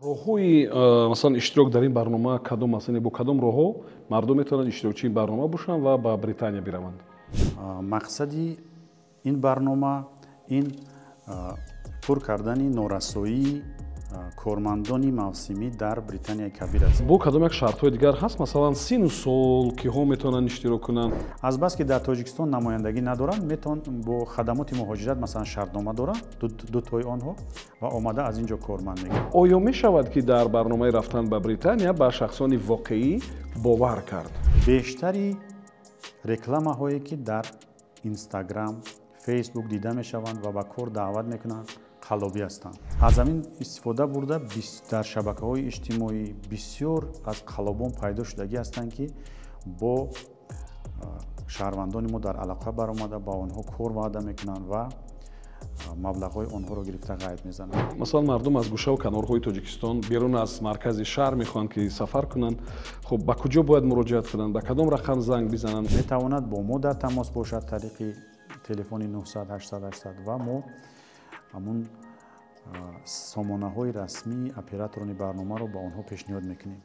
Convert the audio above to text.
Роҳҳои, масалан, иштирок дар ин барнома кадом аст? Яъне бо кадом роҳҳо мардум метавонанд иштирокчии ин барнома бошанд ва ба Британия бираванд? Мақсади ин барнома ин пур кардани норасоии кормандони мавсимӣ дар Британияи Кабир аст. Бо кадом як шартҳои дигар ҳаст, масалан, сину сол, киҳо метавонанд иштирок кунанд? Азбаски дар Тоҷикистон намояндагӣ надоранд, метавон бо хадамоти муҳоҷират, масалан, шартнома доранд дутои онҳо ва омада аз ин ҷо корманд мегиранд. Оё мешавад, ки дар барномаи рафтан ба Британия ба шахсони воқеӣ бовар кард? Бештари рекламаҳое, ки дар Инстаграм, Фейсбук дида мешаванд ва ба кор даъват мекунанд, қаллобӣ ҳастанд. Аз ҳамин истифода бурда, дар шабакаҳои иҷтимоӣ бисёр аз қаллобон пайдо шудагӣ ҳастанд, ки бо шаҳрвандони мо дар алоқа баромада, ба онҳо кор ваъда мекунанд ва маблағҳои онҳоро гирифта ғайб мезананд. Масалан, мардум аз гӯшаву канорҳои Тоҷикистон, берун аз маркази шаҳр мехоҳанд, ки сафар кунанд. Хуб, ба куҷо бояд муроҷиат кунанд, ба кадом рақам занг бизананд? Метавонад бо мо дар тамос бошад тариқи телефони 900 800 800 ва мо ҳамун сомонаҳои расмии операторони барномаро ба онҳо пешниҳод мекунем.